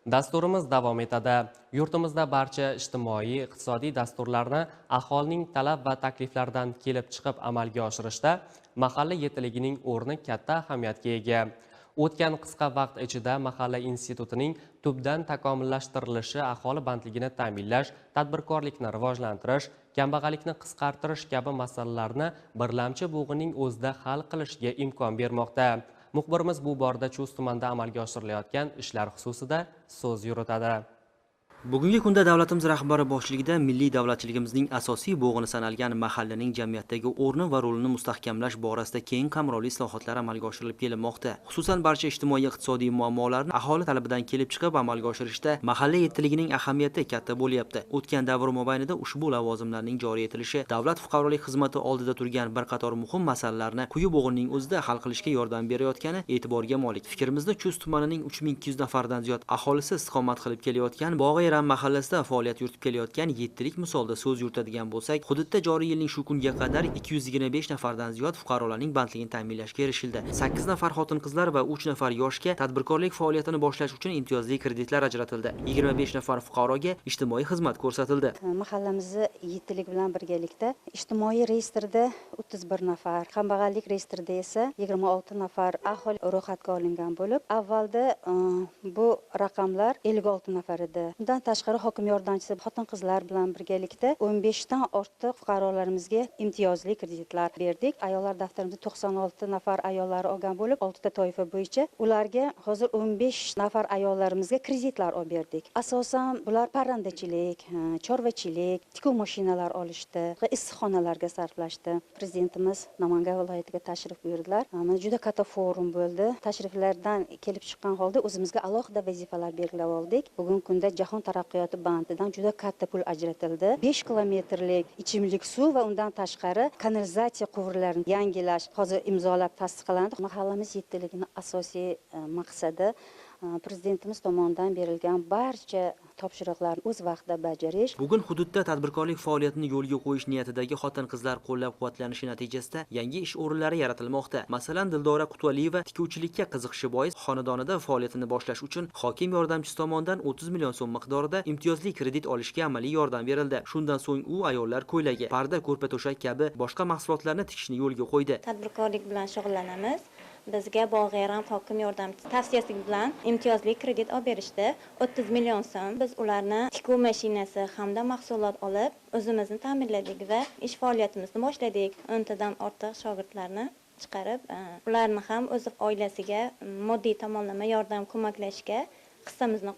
Dasturimiz davom etadi. Yurtimizda barcha ijtimoiy, iqtisodiy dasturlarni aholining talab va takliflaridan kelib chiqib amalga oshirishda mahalla yetiligining o'rni katta ahamiyatga ega. O'tgan qisqa vaqt ichida mahalla institutining tubdan takomillashtirilishi aholi bandligini ta'minlash, tadbirkorlikni rivojlantirish, kambag'allikni qisqartirish kabi masalalarni birlamchi bo'g'inning o'zida hal qilishga imkon bermoqda. Muxbirimiz bu borada Chust tumanida amalga oshirilayotgan ishlar xususida so'z yuritadi. Bugungi kunda davlatimiz rahbari boshchiligida milliy davlatchiligimizning asosiy bo'g'ini sanalgan mahallaning jamiyatdagi o'rni va rolini mustahkamlash borasida keng qamrovli islohotlar amalga oshirilib kelinmoqda. Xususan, barcha ijtimoiy-iqtisodiy muammolarni aholi talabidan kelib chiqib amalga oshirishda mahalla yettiligining ahamiyati katta bo'lyapti. O'tgan davr mobaynida ushbu lavozimlarning joriy etilishi davlat fuqarolik xizmati oldida turgan bir qator muhim masalalarni quyi bo'g'inning o'zida hal qilishga yordam berayotgani e'tiborga molik. Fikrimizni Chust tumanining 3200 nafardan ziyod aholisi istiqomat qilib kelayotgan Bog'i mahallasida faoliyat yuritib kelayotgan yettilik misolda so'z yuritadigan bo'lsak, hududda joriy yilning shu kunga qadar 225 nafardan ziyod fuqarolarning bandligini ta'minlashga erishildi. 8 nafar xotin-qizlar va 3 nafar yoshga tadbirkorlik faoliyatini boshlash uchun imtiyozli kreditlar ajratildi. 25 nafar fuqaroga ijtimoiy xizmat ko'rsatildi. Mahallamizni yettilik bilan birgalikda ijtimoiy reyestrda 31 nafar, kambag'allik reyestrida esa 26 nafar aholi ro'yxatga olingan bo'lib, avvalda bu raqamlar 56 nafar edi. Bundan tashqari hokim yordamchisi xotin-qizlar bilan birgalikda 15 dan ortiq fuqarolarimizga imtiyozli kreditlar berdik. Ayollar daftarimizda 96 nafar ayollar olgan bo'lib, 6 ta toifa bo'yicha ularga hozir 15 nafar ayollarimizga kreditlar olib berdik. Asosan bular parrandachilik, chorvachilik, tikuv mashinalar olishdi, issiqxonalarga sarflashdi. Prezidentimiz Namangan viloyatiga tashrif buyurdilar. Mana juda katta forum bo'ldi. Tashriflardan kelib chiqqan holda o'zimizga alohida vazifalar belgilab oldik. Bugungi kunda Jahon taraqqiyoti bankidan juda katta pul ajratildi. 5 kilometrlik ichimlik suv va undan tashqari kanalizatsiya quvurlarini yangilash hozir imzolab tasdiqlandi. Mahallamiz yettiligining asosiy maqsadi prezidentimiz tomonidan berilgan barcha topshiriqlarni o'z vaqtida bajarish. Bugun hududda tadbirkorlik faoliyatini yo'lga qo'yish niyatidagi xotin-qizlar qo'llab-quvvatlanishi natijasida yangi ish o'rinlari yaratilmoqda. Masalan, Dildora Qutvaliyeva tikuvchilikka qiziqishi bois xonadonida faoliyatini boshlash uchun hokim yordamchisi tomonidan 30 million so'm miqdorida imtiyozli kredit olishga amaliy yordam berildi. Shundan so'ng u ayollar ko'ylagi, parda, ko'rpa-to'shak kabi boshqa mahsulotlarni tikishni yo'lga qo'ydi. Tadbirkorlik bilan shug'ullanamiz. Bizga Bog'eram hokim yordamchisi tavsiyasi bilan imtiyozli kredit olib berishdi. 30 million so'm. Biz ularni tikuv mashinasi hamda mahsulot olib, o'zimizni ta'minladik va ish faoliyatimizni boshladik. 10 tadan ortiq shogirdlarni chiqarib, ularni ham o'z oilasiga moddiy tomonlama yordam ko'maklashga hissamizni